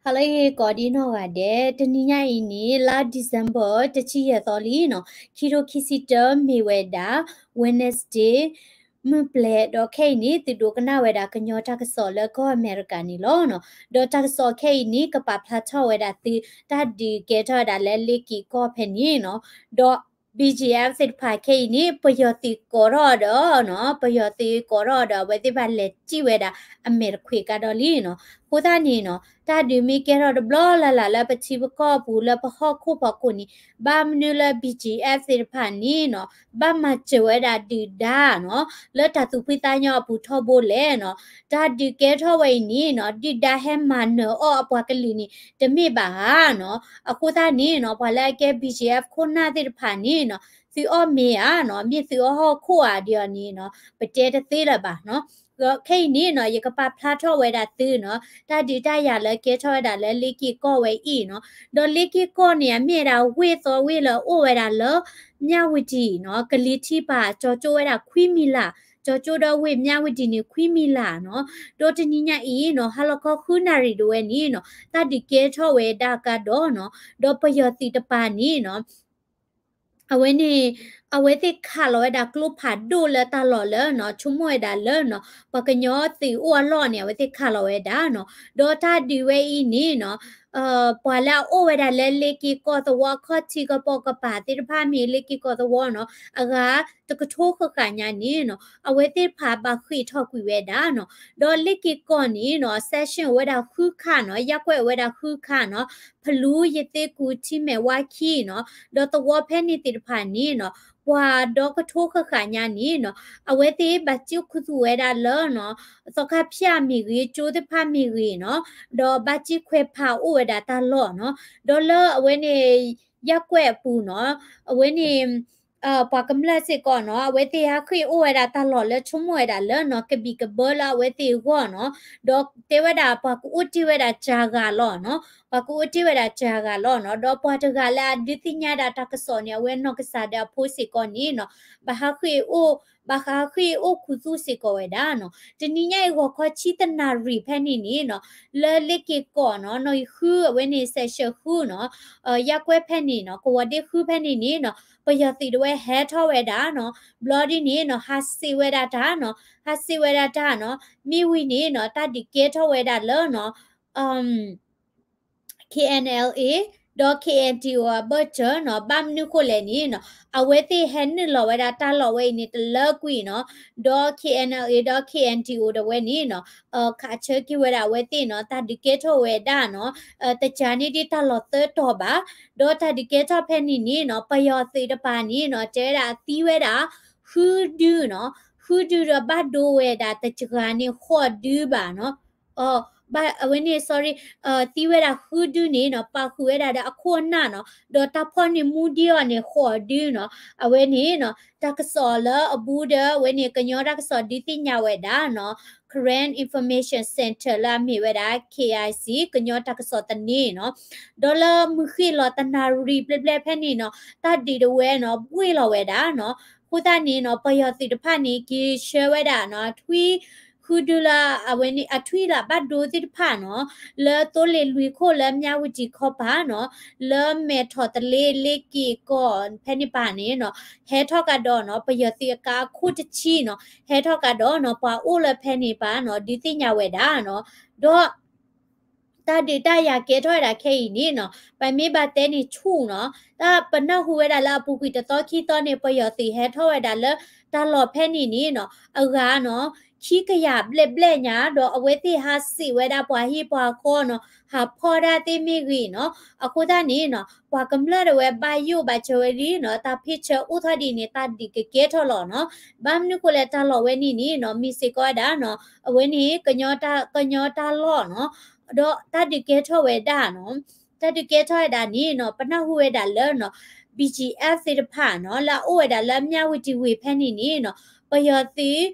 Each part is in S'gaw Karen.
ဟါလၢအဂ့ၤ ကိးဒံနီၢ်ဂၤဒဲး, တနံၤညါအံၤန့ၣ် လါ December တဆံယဲၢ်သီလံနီၤ, ခံထိခံဆံတၢ မ့ၢ်ဝဲဒၣ် Wednesday မုၢ်ပျဲၤ, ဒီးခဲအံၤန့ၣ် သုဒိကနၣ်ဝဲဒၣ်ကညီတၢ်ကစီၣ်လၢကီၢ်အမဲရကၤန့ၣ်လီၤနီၤ. ဒီးတၢ်ကစီၣ်ခဲအံၤန့ၣ် ကပာ်ဖျါထီၣ်ဝဲဒၣ်သု တၢ်ဒုးကဲထီၣ်ဝဲဒၣ်လၢလ့က့ၤကီၢ်ဖဲန့ၣ်နီၤ, ဒီး BGF သ့ၣ်တဖၣ်ခဲအံၤန့ၣ် ပယီၤသုးကိးထီၣ်ဒီးနီၤ, ပယီၤသုးကိးထီၣ်ဒီး အဝဲသ့ၣ်ဘၣ်လဲၤစံၣ်ဝဲဒၣ်အမဲာ်တခွ့ကါဒီးလံနီၤ. အဃိသတးန့ၣ်နီၤ တၢ်ဒုးမ့ၢ်ကဲထီၣ်တဘျီလၢ်လၢ်လၢပထံပကီၢ်အပူၤ လၢပဟီၣ်ခိၣ်ဖီခိၣ်န့ၣ် ဘၣ်မနုၤလၢ BGF သ့ၣ်တဖၣ်န့ၣ်နီၤ ဘၣ်မၤစၢၤဝဲဒၣ်ဒုၣ်ဒါနီၤ လၢတၢ်သူၣ်ဖှံသးညီအပူၤထီဘိလဲၣ်နီၤ. တၢ်ဒုးကဲထီၣ်ဝဲအံၤန့ၣ်နီၤ ဒုၣ်ဒါဟဲမၤနၢၤအီၣ်အပှၤကလုာ်န့ၣ် တမ့ၢ်ဘၣ်ဧါနီၤ. အဃိသတးန့ၣ်နီၤ ပှၤလၢအကဲ BGF ခိၣ်နၢ်သ့ၣ်တဖၣ်န့ၣ်နီၤ သုအီၣ်မ့ၤဧါနီၤ, မ့ၢ်သုအီၣ်ဟီၣ်ခိၣ်ဧါဒ်အံၤန့ၣ်နီၤ ပတဲတသ့လၢၤဘၣ်နီၤ. ဒီးခဲအံၤန့ၣ်နီၤ ယကပာ်ဖျါထီၣ်ဝဲဒၣ်သုနီၤ တၢ်ဒုးတၢ်ယၤလၢကဲထီၣ်ဝဲဒၣ်လၢလ့က့ၤကီၢ်ဝဲအံၤနီၤ. ဒီးလ့က့ၤကီၢ်န့ၣ် အမ့ၢ်ဝဲဒၣ်ဝ့ၢ်သီဝ့ၢ်လၢအအိၣ်ဝဲဒၣ်လၢ မြဝတီနီၤ, ကလံၤထံးပၤ ကၠီၤကၠိဝဲဒၣ်ခွံမံၤလး, ကၠီၤကၠိဒီးဝ့ၢ် မြဝတီန့ၣ် ခွံမံၤလးနီၤ. ဒီးတနံၤညါအံၤနီၤ ဟါလီၤခီဃုနၣ်ရံၣ်ဒၣ်ဝဲန့ၣ်နီၤ တၢ်ဒုးကဲထီၣ်ဝဲဒၣ်ကဒီးနီၤ, ဒီးပယီၤသုးတပၤန့ၣ်နီၤ အဝဲန့ၣ် အဝဲသ့ၣ်ခးလီၤဝဲဒၣ်ကျိဖးဒိၣ်လၢတၢ်လီၢ်လၢနီၤ ဆိကမိၣ်ဝဲဒၣ်လၢနီၤ ပှၤကညီသုးအိၣ်အလီၢ်န့ၣ် အဝဲသ့ၣ်ခးလီၤဝဲဒၣ်နီၤ. ဒီးတၢ်ဒုးဝဲအံၤန့ၣ်နီၤ ပှၤလၢအအိၣ်ဝဲဒၣ်လၢလ့က့ၤကီၢ်သဝီ အခီၣ်ထံးကပိာ်ကပၤသ့ၣ်တဖၣ်မ့ၢ် လ့က့ၤကီၢ်သဝီနီၤ အဂၤတကထိဃၣ်ဃၣ်ညါန့ၣ်နီၤ အဝဲသ့ၣ်တဖၣ်ဘၣ်ဃ့ၢ်ထီၣ်ကွံာ်ဝဲဒၣ်နီၤ. ဒီးလ့က့ၤကီၢ်န့ၣ်နီၤ section အိၣ်ဝဲဒၣ်ဃုခါနီၤ, ရပ်ကွက် အိၣ်ဝဲဒၣ်ဃုခါနီၤ, ဖလူ, ယသ့ကူ, ထံမဲာ်, ဝါခံနီၤ, ဒီးသဝီဖဲန့ၣ်သ့ၣ်တဖၣ်န့ၣ်နီၤ ပှၤဒီကထိဃၣ်ဃၣ်ညါန့ၣ်နီၤ အဝဲသ့ၣ်ဘၣ်စံၣ်ခူသူၣ်ဝဲဒၣ်လၢနီၤ သီခါဖၠၣ်မ့ၢ်ဂ့ၤ ကၠိသ့ၣ်တဖၣ်မ့ၢ်ဂ့ၤနီၤ, ဒီးဘၣ်စံၣ်ခွဲးဖးအိၣ်ဝဲဒၣ်တၢ်လီၢ်နီၤ. ဒီးလၢအဝဲန့ၣ် ရပ်ကွက် အပူၤနီၤ အဝဲန့ၣ် ပှၤကမျၢၢ်စ့ၢ်ကီးနီၤ အဝဲသ့ၣ်ဟးဃ့ၢ်အိၣ်ဝဲဒၣ်တၢ်လီၢ်လၢဆိကမိၣ်ဝဲဒၣ်လၢနီၤ ကဘံၣ်ကဘၢလၢအဝဲသ့ၣ်အဂီၢ်နီၤ, ဒီးတဲဝဲဒၣ်ပှၤကအိၣ်တ့ၢ်ဝဲဒၣ်စှၤဂၤလီၤနီၤ, ပှၤကအိၣ်တ့ၢ်ဝဲဒၣ်စှၤဂၤလီၤနီၤ, ဒီးပှၤတဂၤလၢအဒုးသ့ၣ်ညါဒၣ်တၢ်ကစီၣ်န့ၣ် အဝဲနီၢ်ကစၢ်ဒၣ်အဖိစ့ၢ်ကီးန့ၣ်နီၤ ဘၣ်ဟးဃ့ၢ်အိၣ် ဘၣ်ဟးဃ့ၢ်အိၣ်ခူသူၣ်စ့ၢ်ကီးဝဲဒၣ်နီၤ. တနံၤညါအံၤဂီၤခီဆံတနၣ်ရံၣ်ဖဲန့ၣ်န့ၣ်နီၤ လၢလ့က့ၤကီၢ်နီၤ နီၣ်ဂံၢ်ဃု အဝဲန့ၣ် section ဃုနီၤ ရပ်ကွက် ဖဲန့ၣ်နီၤ ကဝီၤဒ့ဃုဖဲန့ၣ်န့ၣ်နီၤ ပယီၤသုးတဝဲဟဲထီၣ်ဝဲဒၣ်နီၤ ဘျီဒ်န့ၣ်နီၤ ဟးစံးဝဲဒၣ်တၢ်နီၤ ဟးစံးဝဲဒၣ်တၢ်နီၤ မ့ၢ်ဝံၤန့ၣ်နီၤ တၢ်ဒုးကဲထီၣ်ဝဲဒၣ်လၢနီၤ KNLA ဒီး KNDO အဘၢၣ်စၢၤနီၤ ဘၣ်မနုၤဃိလဲၣ်န့ၣ်နီၤ အဝဲသ့ၣ်ဟဲနုာ်လီၤဝဲဒၣ်တၢ်လီၢ်ဝဲအံၤန့ၣ်တလၢကွံာ်နီၤ ဒီး KNLA ဒီး KNDO တဝဲန့ၣ်နီၤ ခးဆၢက့ၤဝဲဒၣ်အဝဲသ့ၣ်နီၤ တၢ်ဒုးကဲထီၣ်ဝဲဒၣ်နီၤ တကးန့ၢ်ဒ်တၢ်လီၢ်သၢတီၤဘၣ် ဒီးတၢ်ဒုးကဲထီၣ်ဖဲန့ၣ်န့ၣ်နီၤ ပယီၤသုးတပၤန့ၣ်နီၤ တဲဝဲဒၣ်အသံဝဲဒၣ် ဃုဒုနီၤ ဃုဒုဒီးဘၣ်ဒိဝဲဒၣ်တစှၤန့ၣ်ဃိးဒုဘၣ်နီၤ ဘၣ်အဝဲန့ၣ် sorry သံဝဲဒၣ်ဃုဒုန့ၣ်နီၤ ပာ်ဃုာ်ဝဲဒၣ်ဒီးအခိၣ်အနၢ်နီၤ ဒီးတၢ်ဖီၣ်န့ၢ်မူဒံးအီၤန့ၣ်ဃိးဒုနီၤ အဝဲန့ၣ်နီၤ တၢ်ကစီၣ်လၢအဘူးဒီး အဝဲန့ၣ် ကညီတၢ်ကစီၣ်ဒုးသ့ၣ်ညါဝဲဒၣ်နီၤ Karen Information Center လၢအမ့ၢ်ဝဲဒၣ် KIC ကညီတၢ်ကစီၣ်သန့နီၤ ဒီးလၢမုၢ်ဃ့ၢ်လီၤတနၣ်ရံၣ်ဘျဲၣ်ဘျဲၣ်ဖဲန့ၣ်နီၤ တၢ်ဒုးတဝဲနီၤ ဘှ့ၣ်လီၤဝဲဒၣ်နီၤ အဃိသတးန့ၣ်နီၤ ပယီၤသုးတဖၣ်န့ၣ် က့ၤဆှၢဝဲဒၣ်နီၤ ထွံ ဃုဒုလၢအဝဲန့ၣ် အထွံၣ်လၢဘၣ်ဒိသ့ၣ်တဖၣ်နီၤ လၢသိလ့ၣ်လွံၢ်ခိၣ်လၢမြဝတီခီပၤနီၤ လၢမဲာ်ထီၣ်သလ့လ့က့ၤကီၢ်ဖဲန့ၣ်ပၤန့ၣ်နီၤ ဟဲထီၣ်ကဒီးနီၤ ပယီၤသုးအကါအခိၣ်တဆံနီၤ ဟဲထီၣ်ကဒီးနီၤ ပှၤအိၣ်လၢဖဲန့ၣ်ပၤနီၤ ဒုးသ့ၣ်ညါဝဲဒၣ်နီၤ ဒီး တၢ်ဒုးတၢ်ယၤကဲထီၣ်ဝဲဒၣ်ခဲအံၤန့ၣ်နီၤ ပမ့ၢ်ဘၣ်တဲန့ၣ်ဆူၣ်နီၤ တၢ်ပနၢ်ဟူဝဲဒၣ်လၢအပူၤကွံာ်တသီခံသီန့ၣ် ပယီၤသုးဟဲထီၣ်ဝဲဒၣ်လၢတၢ်လီၢ်ဖဲန့ၣ်န့ၣ်နီၤ အဂၤနီၤ ခံကယၤဘျဲၣ်ဘျဲၣ်ညါ ဒီးအဝဲသ့ၣ်ဟးစံးဝဲဒၣ်ပှၤဟံၣ်ပှၤဃီနီၤ ဟးဖီၣ်တၢ်သ့ၣ်မ့ၢ်ဂ့ၤနီၤ အဃိသတးန့ၣ်နီၤ ပှၤကမျၢၢ်တဝဲဘၣ်ယိၣ်ဘၣ်စၢၤဝဲလံနီၤ တၢ်ဖ့ၣ်ဆၢအိၣ်ထီၣ်ဒ်န့ၣ် တၢ်ဒုးကကဲထီၣ်လီၤနီၤ ဘၣ်မနုၤဃိလဲၣ်တၢ်လီၢ်ဝဲန့ၣ်န့ၣ်နီၤ မ့ၢ်စ့ၢ်ကီးဝဲဒၣ်နီၤ အဝဲန့ၣ် ကညီတၢ်လီၢ်နီၤ ဒီးတၢ်ဒုးကဲထီၣ်ဝဲဒၣ်နီၤ တၢ်ဒုးကဲထီၣ်ဝဲဒၣ်န့ၣ်နီၤ ပနၢ်ဟူဝဲဒၣ်လၢနီၤ BGF သ့ၣ်တဖၣ်နီၤ လၢအအိၣ်ဝဲဒၣ်လၢမြဝတီဝ့ၢ်ဖဲန့ၣ်န့ၣ်နီၤ ပယီၤသုး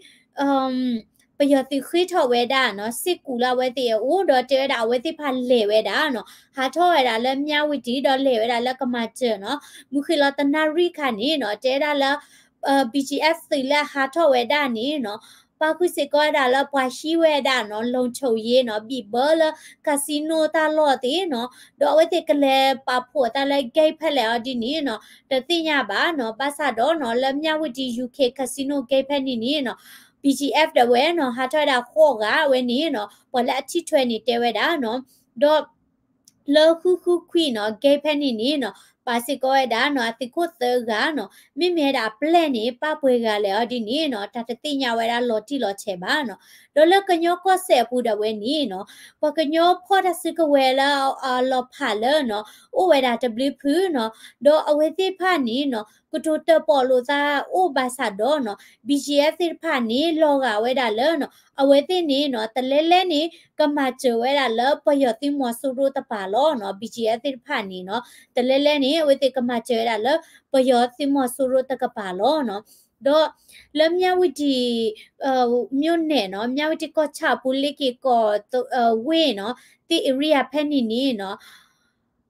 ပယီၤသုးဃ့ထီၣ်ဝဲဒၣ်နီၤ စ့ၢ်ကီးလၢအဝဲသ့ၣ်အအိၣ် ဒီးတဲဝဲဒၣ်အဝဲသ့ၣ်တဖၣ်လဲၤဝဲဒၣ်နီၤ ဟးထီၣ်ဝဲဒၣ်လၢမြဝတီ ဒီးလဲၤဝဲဒၣ်လၢကမၤစၢၤနီၤ မုၢ်ဃ့ၢ်လီၤတနၣ်ရံၣ်ခါန့ၣ်နီၤ တဲဝဲဒၣ်လၢ BGF သုးလၢဟးထီၣ်ဝဲဒၣ်န့ၣ်နီၤ ပာ်ဃုာ်စ့ၢ်ကီးဝဲဒၣ်လၢပှၤဟံးဝဲဒၣ်နီၤ လုံခြုံရေးနီၤ ဘံၣ်ဘၢလၢ casino တၢ်လီၢ်သ့ၣ်နီၤ ဒီးအဝဲသ့ၣ်ကလဲၤပာ်ဖှိၣ်အသးလၢ gate ဖဲလဲၣ်အီၤဒ်န့ၣ်နီၤ တသ့ၣ်ညါဘၣ်နီၤ ဘၣ်ဆၣ်ဒီးနီၤ လၢမၠၣ်ဝတံၣ် ယူခ့ casino gate ဖဲန့ၣ်န့ၣ်နီၤ BGF ဒၣ်ဝဲနီၤ ဟးထီၣ်ဝဲဒၣ်ဃိးဂၤဝဲန့ၣ်နီၤ ပှၤလၢအထံၣ်ထွဲန့ၣ်တဲဝဲဒၣ်နီၤ ဒီး လၢဃုဃုခွံနီၤ gate ဖဲန့ၣ်န့ၣ်နီၤ ပာ်စ့ၢ်ကီးဝဲဒၣ်နီၤ အသုးခိၣ်သၢဂၤနီၤ မ့မ့ၢ်ဝဲဒၣ်အပျဲၢ်န့ၣ် ပၣ်ပှဲၤဂၤလဲၣ်အီၤဒ်န့ၣ်နီၤ တၢ်တသ့ၣ်ညါဝဲဒၣ်လီၤတံၢ်လီၤဆဲးဘၣ်နီၤ ဒီးလၢကညီကီၢ်စဲၣ်အပူၤဒၣ်ဝဲန့ၣ်နီၤ ပှၤကညီဖီၣ်တၢ်စုကဝဲၤလၢအလီၤဖးလၢနီၤ အိၣ်ဝဲဒၣ်တဘျုးဖုနီၤ ဒီးအဝဲသ့ၣ်တဖၣ်န့ၣ်နီၤ ကတိၤတၢၣ်ပီၣ်လိာ်သးအိၣ်ဘၣ်ဆၣ်ဒီးနီၤ BGF သ့ၣ်တဖၣ်န့ၣ် လီၤဂာ်ဝဲဒၣ်လၢနီၤ အဝဲသ့ၣ်န့ၣ်နီၤ တလဲလဲန့ၣ် ကမၤစၢၤဝဲဒၣ်လၢပယီၤသုးမီၤစိရိၤတကပၤလီၤနီၤ BGF သ့ၣ်တဖၣ်န့ၣ်နီၤ တလဲလဲန့ၣ် အဝဲသ့ၣ်ကမၤစၢၤဝဲဒၣ်လၢပယီၤသုးမီၤစိရိၤတကပၤလီၤနီၤ ဒီးလၢမၠၣ်ဝတံၣ် မြို့နယ်နီၤ မၠၣ်ဝတံၣ်ကီၢ်ဆၣ်အပူၤ လ့က့ၤကီၢ်ဝ့ၢ်နီၤ သ့ၣ် area ဖဲန့ၣ်န့ၣ်နီၤ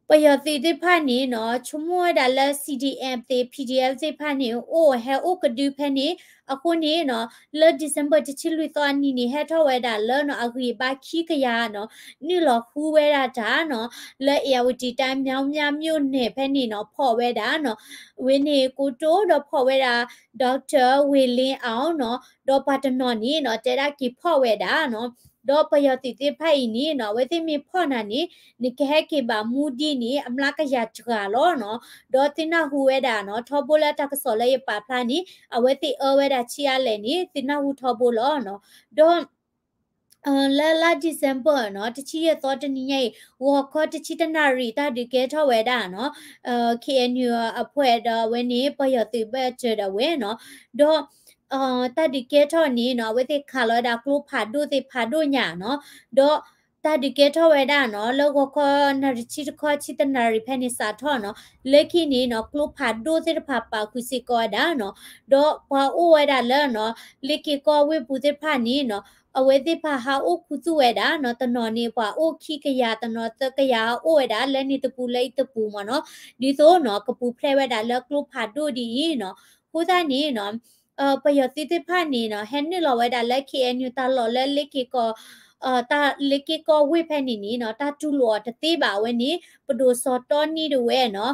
ပယီၤသုးသ့ၣ်တဖၣ်န့ၣ်နီၤ ဆိကမိၣ်ဝဲဒၣ်လၢ CDM သ့ၣ် PDF သ့ၣ်တဖၣ်န့ၣ် အိၣ်ဟဲအိၣ်ကဒုဖဲန့ၣ် အဃိန့ၣ်နီၤ လၢ December တဆံလွံၢ်သီအနံၤန့ၣ် ဟဲထီၣ်ဝဲဒၣ်လၢနီၤ အဂံၢ်အဘါခံကယၤနီၤ နုာ်လီၤဃုဝဲဒၣ်တၢ်နီၤ လၢ အ့ၣ်ယၣ်ဝတံၣ် တၢ်မၠၣ်ဝတံၣ် မြို့နယ် ဖဲန့ၣ်နီၤ ဖီၣ်ဝဲဒၣ်နီၤ ဝဲန့ၣ်ကိတိၢ်ဒီးဖီၣ်ဝဲဒၣ် Doctor ဝ့ၢ်လ့အီၤနီၤ ဒီးပှၤတနီၤန့ၣ်နီၤ တဲဒၣ်က့ၤဖီၣ်ဝဲဒၣ်နီၤ ဒီးပယီၤသုးသ့ၣ်တဖၣ်အံၤန့ၣ်နီၤ အဝဲသ့ၣ်မ့ၢ်ဖီၣ်နၤန့ၣ် နကဟဲက့ၤဘၣ်မူဒံးန့ၣ် အမျးကယၤတဂၤလီၤနီၤ ဒီးသုနၢ်ဟူဝဲဒၣ်နီၤ ထီဘိလၢတၢ်ကစီၣ်လၢယပာ်ဖျါန့ၣ် အဝဲသ့ၣ်အၢဝဲဒၣ်ဆံးအါလဲၣ်န့ၣ် သုနၢ်ဟူထီဘိလီၤနီၤ ဒီး လၢလါ December နီၤ တဆံယဲၢ်သီတနံၤညါအံၤ ဂီၤခီတဆံတနၣ်ရံၣ် တၢ်ဒုးကဲထီၣ်ဝဲဒၣ်နီၤ KNU အဖှဲးဒီးအဝဲန့ၣ် ပယီၤသုးဘၢၣ်စၢၤဒၣ်ဝဲနီၤ ဒီး တၢ်ဒုးကဲထီၣ်န့ၣ်နီၤ အဝဲသ့ၣ်ခးလီၤဝဲဒၣ်ကျိဖးဒိၣ်သ့ၣ်ဖးဒိၣ်ညါနီၤ ဒီး တၢ်ဒုးကဲထီၣ်ဝဲဒၣ်နီၤ လၢဂီၤခီနၣ်ရံၣ်တဆံတခီ ဆံတနၣ်ရံၣ်ဖဲန့ၣ်စးထီၣ်နီၤ လၢခံန့ၣ်နီၤ ကျိဖးဒိၣ်သ့ၣ်တဖၣ်ပာ်ဃုာ်စ့ၢ်ကီးဝဲဒၣ်နီၤ ဒီးပှၤအိၣ်ဝဲဒၣ်လၢနီၤ လ့က့ၤကီၢ်ဝ့ၢ်ပူၤသ့ၣ်တဖၣ်န့ၣ်နီၤ အဝဲသ့ၣ်တဖၣ်ဟးအိၣ်ခူသူၣ်ဝဲဒၣ်နီၤ တနီၤန့ၣ် ပှၤအိၣ်ခံကယၤ တနီၤသၢကယၤ ဟးအိၣ်ဝဲဒၣ်လၢန့ၣ်တပူၤလၢအံၤတပူၤမ့ၢ်နီၤ ဒ်သိးနီၤ ကပူၤဖျဲးဝဲဒၣ်လၢကျိဖးဒိၣ်ဒ်အံၤနီၤ အဃိသတးန့ၣ်နီၤ ပယီၤသုးသ့ၣ်တဖၣ်န့ၣ်နီၤ ဟဲနုာ်လီၤဝဲဒၣ်လၢ KNU တၢ်လီၢ်လၢလ့က့ၤကီၢ် တၢ်လ့က့ၤကီၢ်ဝ့ၢ်ဖဲန့ၣ်န့ၣ်နီၤ တၢ်တူၢ်လိာ်အီၤတသ့ဘၣ်အဝဲန့ၣ် ပဒိၣ်စီၤတီနံဒၣ်ဝဲနီၤ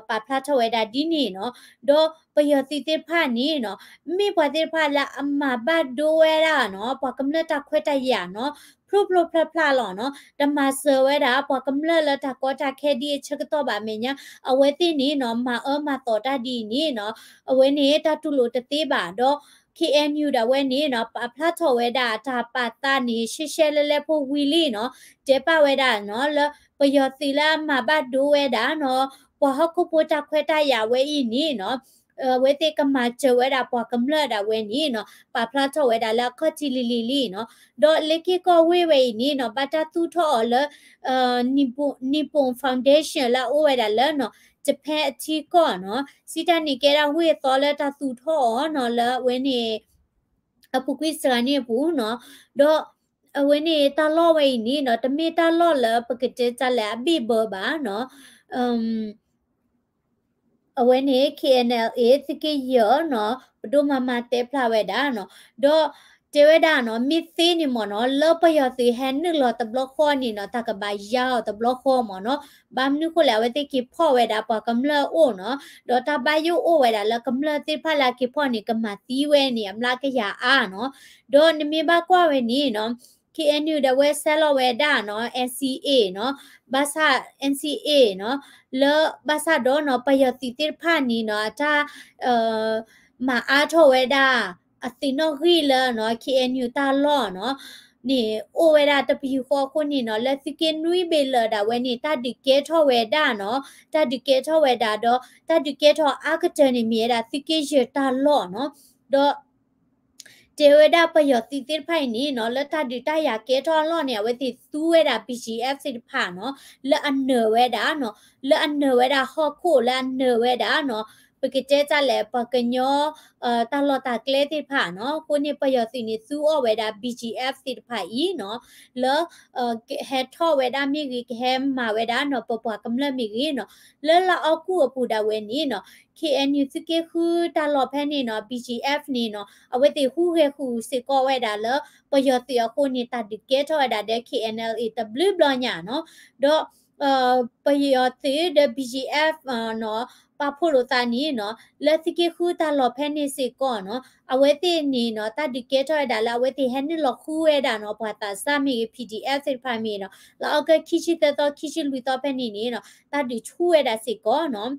ပာ်ဖျါထီၣ်ဝဲဒၣ်ဒ်န့ၣ်နီၤ ဒီးပယီၤသုးသ့ၣ်တဖၣ်န့ၣ်နီၤ မ့ၢ်ပှၤသ့ၣ်တဖၣ်လၢအမၤဘၣ်ဒိဝဲဒၣ်နီၤ ပှၤကမျၢၢ်တၢ်ခွဲးတၢ်ယာ်နီၤ ဖျိဖျိဖျါဖျါလီၤနီၤ တမၤစၢၤဝဲဒၣ် ပှၤကမျၢၢ်လၢတၢ်ကီတၢ်ခဲဒ်အဆၢကတီၢ်ဘၣ်အမဲာ်ညါ အဝဲသ့ၣ်န့ၣ်နီၤ မၤအၢမၤသီတၢ်ဒ်အံၤန့ၣ်နီၤ အဝဲန့ၣ်တၢ်တူၢ်လိာ်တသ့ဘၣ်ဒီး KNU ဒၣ်ဝဲန့ၣ်နီၤ ပာ်ဖျါထီၣ်ဝဲဒၣ်တၢ်ပာ်သးန့ၣ် ရှဲရှဲလဲလဲဖိဝံၤလံနီၤ တဲပာ်ဝဲဒၣ်နီၤ လၢပယီၤသုးလၢအမၤဘၣ်ဒိဝဲဒၣ်နီၤ ပှၤဟီၣ်ခိၣ်ဖိတၢ်ခွဲးတၢ်ယာ်ဝဲအံၤန့ၣ်နီၤ အဝဲသ့ၣ်ကမၤစၢၤဝဲဒၣ်ပှၤကမျၢၢ်ဒၣ်ဝဲန့ၣ်နီၤ ပာ်ဖျါထီၣ်ဝဲဒၣ်လၢအခီၣ်ထံးလံၤလံၤလံနီၤ ဒီးလ့က့ၤကီၢ်ဝ့ၢ်ဝဲအံၤန့ၣ်နီၤ ဘၣ်တၢ်သူၣ်ထီၣ်အီၤလၢ Nippon Foundation လၢအအိၣ်ဝဲဒၣ်လၢနီၤ Japan အထံကီၢ်နီၤ စံးတၢ်န့ၣ်ကဲဒၣ်ဝ့ၢ်အသီလၢတၢ်သူၣ်ထီၣ်အီၤနီၤ လၢအဝဲန့ၣ် အပူၤကွံာ်စှၤန့ၣ်အပူၤနီၤ ဒီးအဝဲန့ၣ်တၢ်လီၢ်ဝဲအံၤန့ၣ်နီၤ တမ့ၢ်တၢ်လီၢ်လၢပကတဲတၢ်လဲၣ်အဘ့ၣ်ဘၢဘၣ်နီၤ အဝဲန့ၣ် KNLA သုးက့ယဲၢ်နီၤ ပဒိၣ်မၤမၤတဲဖျါဝဲဒၣ်နီၤ ဒီးတဲဝဲဒၣ်နီၤ မ့ၢ်သ့န့ၣ်မ့ၢ်နီၤ လၢပယီၤသုးဟဲနုာ်လီၤတဘျီဃီန့ၣ်နီၤ တၢ်ကဘၣ်ယါအီၤတဘျီဃီမ့ၢ်နီၤ ဘၣ်မနုၤဃိလဲၣ် အဝဲသ့ၣ်က့ၤဖီၣ်ဝဲဒၣ်ပှၤကမျၢၢ်အအိၣ်နီၤ ဒီးတၢ်ဘၣ်ယိၣ်အိၣ်ဝဲဒၣ်လၢကမျၢၢ်သ့ၣ်တဖၣ်လၢအက့ၤဖီၣ်န့ၣ် ကမၤသံဝဲန့ၣ် အမျးကယၤအါနီၤ ဒီးနမ့ၢ်ဘၣ်ကွၢ်ဝဲန့ၣ်နီၤ KNU ဒၣ်ဝဲဆဲးလီၤဝဲဒၣ်နီၤ NCA နီၤ ဘၣ်ဆၣ် NCA နီၤ လၢဘၣ်ဆၣ်ဒီးနီၤ ပယီၤသုးသ့ၣ်တဖၣ်န့ၣ်နီၤ အတၢ် မၤအါထီၣ်ဝဲဒၣ် အသုးနီၣ်ဂံၢ်လၢနီၤ KNU တၢ်လီၢ်နီၤ န့ၣ် အိၣ်ဝဲဒၣ်တပယူာ်ဃီအဃိန့ၣ်နီၤ လၢသုးက့နွံဘ့ၣ်လၢာ်ဒၣ်ဝဲန့ၣ် တၢ်ဒုးကဲထီၣ်ဝဲဒၣ်နီၤ တၢ်ဒုးကဲထီၣ်ဝဲဒၣ်ဒီး တၢ်ဒုးကဲထီၣ်အါကတၢၢ်န့ၣ်မ့ၢ်ဝဲဒၣ်သုးက့ယဲၢ်တၢ်လီၢ်နီၤ ဒီး တဲဝဲဒၣ်ပယီၤသုးသ့ၣ်တဖၣ်အံၤန့ၣ်နီၤ လၢတၢ်ဒုးတၢ်ယၤကဲထီၣ်အလီၢ်န့ၣ် အဝဲသ့ၣ်သူဝဲဒၣ် BGF သ့ၣ်တဖၣ်နီၤ လၢအနၢၤဝဲဒၣ်နီၤ လၢအနၢၤဝဲဒၣ်ဟီၣ်ခိၣ် လၢအနၢၤဝဲဒၣ်နီၤ ပကတဲတၢ်လဲၣ် ပှၤကညီ တၢ်လီၢ်တၢ်ကျဲသ့ၣ်တဖၣ်နီၤ. အဃိန့ၣ် ပယီၤသုးန့ၣ် သူအီၣ်ဝဲဒၣ် ဘီကၠံအ့ၣ် သ့ၣ်တဖၣ်အံၤနီၤ လၢ ကဟဲထီၣ်ဝဲဒၣ်မ့ၢ်ဂ့ၤ ကဟဲမၤဝဲဒၣ်နီၤ ပပှၤကမျၢၢ်မ့ၢ်ဂ့ၤနီၤ လၢလါအီကူးအပူၤဒၣ်ဝဲန့ၣ်နီၤ ခ့ၣ်အဲၣ်ယူၣ် သုးက့ဃုတၢ်လီၢ်ဖဲန့ၣ်နီၤ ဘီကၠံအ့ၣ်န့ၣ်နီၤ အဝဲသ့ၣ်ဟူးဂဲၤဃုာ်စ့ၢ်ကီးဝဲဒၣ်လၢ ပယီၤသုးအဃိန့ၣ် တၢ်ဒုးကဲထီၣ်ဝဲဒၣ်ဒီး ခ့ၣ်အဲၣ်ယူၣ် တဘျုးဘျီညါနီၤ. ဒီး ပယီၤသုးဒီး ဘီကၠံအ့ၣ်နီၤ ပာ်ဖှိၣ်လိာ်သးန့ၣ်နီၤ လၢသုးက့ဃုတၢ်လီၢ်ဖဲန့ၣ်စ့ၢ်ကီးနီၤ အဝဲသ့ၣ်န့ၣ်နီၤ တၢ်ဒုးကဲထီၣ်ဝဲဒၣ်လၢအဝဲသ့ၣ်ဟဲနုာ်လီၤဃုဝဲဒၣ်နီၤ ပှၤသးစၢ်မ့ၢ်ဂ့ၤ ပီၣ်ဒံၣ်အဲၣ် သ့ၣ်တဖၣ်မ့ၢ်နီၤ လၢအီကူး ခံဆံသၢသီ ခံဆံလွံၢ်သီဖဲန့ၣ်န့ၣ်နီၤ တၢ်ဒုးဆူၣ်ဝဲဒၣ်စ့ၢ်ကီးနီၤ.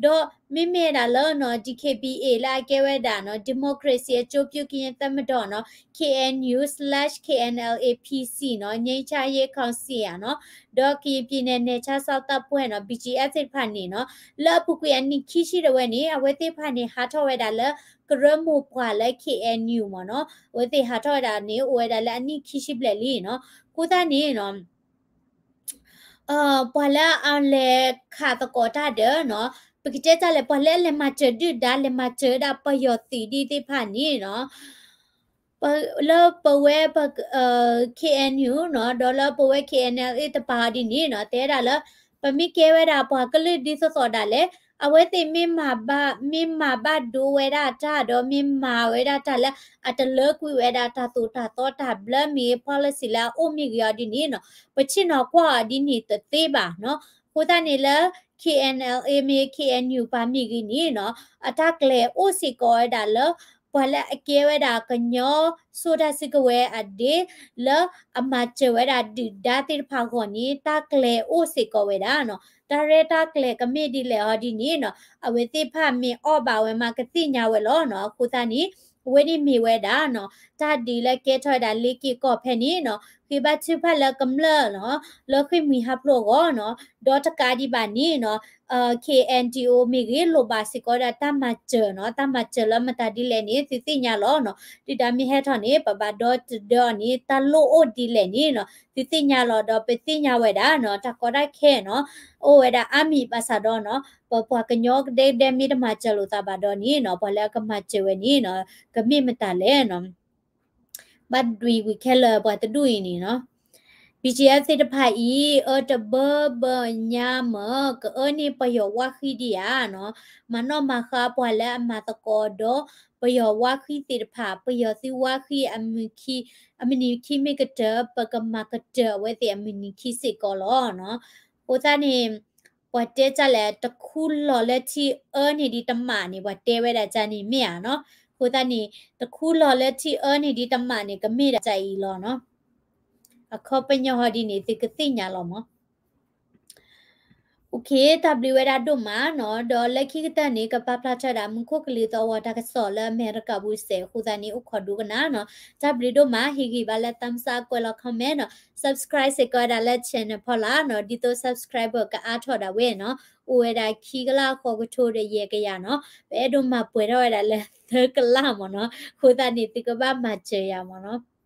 ဒီးမ့မ့ၢ်ဝဲဒၣ်လၢနီၤ ဒီးခ့ၣ်ဘံၣ်အ့ၣ် လၢအကဲဝဲဒၣ်နီၤ ဒီမိုကရေစီအကျိုးပြုကရင်တပ်မတော်နီၤ ခ့ၣ်အဲၣ်ယူၣ် slash ခ့ၣ်အဲၣ်ယူၣ် အ့ၣ် ပီၣ် စီၣ်နီၤ ငြိမ်းချမ်းရေးကောင်စီ နီၤ ဒီးကရင်ပြည်နယ်နယ်ခြားစောင့်တပ်ဖွဲ့နီၤ ဘီကၠံအ့ၣ် သ့ၣ်တဖၣ်န့ၣ်နီၤ လၢအပူၤကွံာ်အနံၣ်ခံဆံတဝဲန့ၣ် အဝဲသ့ၣ်တဖၣ်န့ၣ် ဟးထီၣ်ဝဲဒၣ်လၢ ကရၢမိၢ်ပှၢ်လၢ ခ့ၣ်အဲၣ်ယူၣ် မ့ၢ်နီၤ အဝဲသ့ၣ်ဟးထီၣ်ဝဲဒၣ်န့ၣ် အိၣ်ဝဲဒၣ်လၢအနံၣ်ခံဆံဘျဲၣ်လံနီၤ. အဃိသတးန့ၣ်နီၤ ပှၤလၢအလဲၤခးသကိးတၢ်ဒီးနီၤ ပကတဲတၢ်လဲၣ် ပှၤလၢအလဲၤမၤစၢၤဒုၣ်ဒါ လဲၤမၤစၢၤဝဲဒၣ်ပယီၤသုးဒ်သ့ၣ်တဖၣ်န့ၣ်နီၤ လၢပဝဲ ခ့ၣ်အဲၣ်ယူၣ်နီၤ ဒီးလၢပဝဲ ခ့ၣ်အဲၣ်ယူၣ် တပၤအီၤဒ်န့ၣ်နီၤ တဲဝဲဒၣ်လၢ ပမ့ၢ်ကဲဝဲဒၣ်ပှၤကလုာ်ဒ်သိးသိးဒၣ်လဲာ် အဝဲသ့ၣ်မ့ၢ်မၤဘၣ် မ့ၢ်မၤဘၣ်ဒိဝဲဒၣ်တၢ် ဒီးမ့ၢ်မၤဝဲဒၣ်တၢ်လၢ အတလၢကွံာ်ဝဲဒၣ်တၢ်သိၣ်တၢ်သီတၢ်ဘျၢမ့ၢ်ဂ့ၤ policy လၢအအိၣ်မ့ၢ်ဂ့ၤအီၤဒ်န့ၣ်နီၤ ပဆ့ၣ်နီၤကွၢ်အီၤဒ်န့ၣ်တသ့ဘၣ်နီၤ. အဃိသတးန့ၣ်လၢ ခ့ၣ်အဲၣ်ယူၣ် မ့ၢ် ခ့ၣ်အဲၣ်ယူၣ် ပၤမ့ၢ်ဂ့ၤန့ၣ်နီၤ အတၢ်ကျဲၤအိၣ်စ့ၢ်ကီးဝဲဒၣ်လၢ ပှၤလၢအကဲဝဲဒၣ်ကညီစိာ်တၢ်စုကဝဲၤအဒ့ လၢအမၤစၢၤဝဲဒၣ်ဒုၣ်ဒါသ့ၣ်တဖၣ်အဂီၢ်န့ၣ် တၢ်ကျဲၤအိၣ်စ့ၢ်ကီးဝဲဒၣ်နီၤ. တၢ်ရဲၣ်တၢ်ကျဲၤကမ့ၢ်ဒ်လဲၣ်အီၤဒ်န့ၣ်နီၤ အဝဲသ့ၣ်တဖၣ်မ့ၢ်အီၣ်ဘၣ်ဝဲမးကသ့ၣ်ညါဝဲလီၤနီၤ. အဃိသတးန့ၣ် အဝဲန့ၣ်မ့ၢ်ဝဲဒၣ်နီၤ တၢ်ဒုးလၢကဲထီၣ်ဝဲဒၣ်လ့ၢ်က့ၤကီၢ်ဖဲန့ၣ်နီၤ ဃ့ဘါထုကဖၣ်လၢကမျၢၢ်နီၤ လၢဃ့ၢ်မှံဟးဖျိးအဂီၢ်နီၤ ဒီးတကးဒံးဘၣ်န့ၣ်နီၤ ခ့ၣ်အဲၣ်ယူၣ် မ့ၢ်ဂ့ၤ လိၣ်ဘၣ်စ့ၢ်ကီးဝဲဒၣ်တၢ်မၤစၢၤနီၤ တၢ်မၤစၢၤလၢမတၤဒ်လဲၣ်န့ၣ် သုသ့ၣ်ညါလီၤနီၤ. ဒုၣ်ဒါမ့ၢ်ဟဲထီၣ်န့ၣ် ပဘၣ်ဒီတဒၢအီၤန့ၣ် တၢ်လိၣ်အိၣ်ဒ်လဲၣ်န့ၣ်နီၤ သုသ့ၣ်ညါလီၤ ဒီးပသ့ၣ်ညါဝဲဒၣ်နီၤ တၢ်ကီတၢ်ခဲနီၤ အိၣ်ဝဲဒၣ်အါမံၤဘၣ်ဆၣ်ဒီးနီၤ ပပှၤကညီကဒဲကဒဲမ့ၢ်တမၤစၢၤလိာ်သးဘၣ်ဒီးန့ၣ်နီၤ ပှၤလၢအကမၤစၢၤဝဲန့ၣ်နီၤ ကမ့ၢ်မတၤလဲၣ်နီၤ ဘၣ်ဒွံးဝံၤခဲလၢာ်ပှၤတဒူၣ်အံၤန့ၣ်နီၤ ဘီကၠံအ့ၣ်သ့ၣ်တဖၣ်အံၤ အၢတဘၢဘၢညါမၢ် ကအၢန့ၢ်ပယီၤဝါဃံဒံးဧါနီၤ, မၤနီၣ်မၤဃါပှၤလၢအမၤသကိးဒီး ပယီၤဝါဃံသ့ၣ်တဖၣ် ပယီၤသုးဝါဃံ အမုၢ်နံၤခံမ့ၢ်ကတၢၢ် ပကမၤကတၢၢ်အဝဲသ့ၣ်အမုၢ်နံၤခံစ့ၢ်ကီးလီၤနီၤ. အဃိသတးန့ၣ် ပှၤတဲတၢ်လဲၣ် တခူလီၤလၢထံအၢန့ၢ်ဒံးတမးန့ၣ် ပှၤတဲဝဲဒၣ်ဒ်န့ၣ်မ့ၢ်ဧါနီၤ. အဃိသတးန့ၣ် တခူလီၤလၢထံအၢန့ၢ်ဒံးတမးန့ၣ် ကမ့ၢ်ဒၣ်ဒ်အံၤလီၤနီၤ. အခီပညီဟီဒ်န့ၣ် သုကသ့ၣ်ညါလီၤမး. OK တၢ်ဘျုးဝဲဒၣ်ဒိၣ်မးနီၤ, ဒီးလၢခံကတၢၢ်န့ၣ် ကပာ်ဖျါထီၣ်ဝဲဒၣ်မူခိၣ်ကလံၤသီဝီၤတၢ်ကစီၣ်လၢအမဲရကၤပူၤစဲးအဃိသတးန့ၣ် အိၣ်ခိးဒိကနၣ်နီၤ. တၢ်ဘျုးဒိၣ်မး ဟ့ၣ်ဂံၢ်ဘါလၢ thumbs up ကွဲးလီၤ comment နီၤ, subscribe စ့ၢ်ကီးဝဲဒၣ်လၢ channel ဖီလာ်နီၤ, ဒ်သိး subscriber ကအါထီၣ်ဒၣ်ဝဲနီၤ, အိၣ်ဝဲဒၣ်ခံကလးဃိးကထိဒီးယဲၢ်ကယၤနီၤ, ပအဲၣ်ဒိးမၤပှဲၤထီၣ်ဝဲဒၣ်လၢသၢကလးမးနီၤ, အဃိသတးန့ၣ် သုကဘၣ်မၤစၢၤယၤမးနီၤ.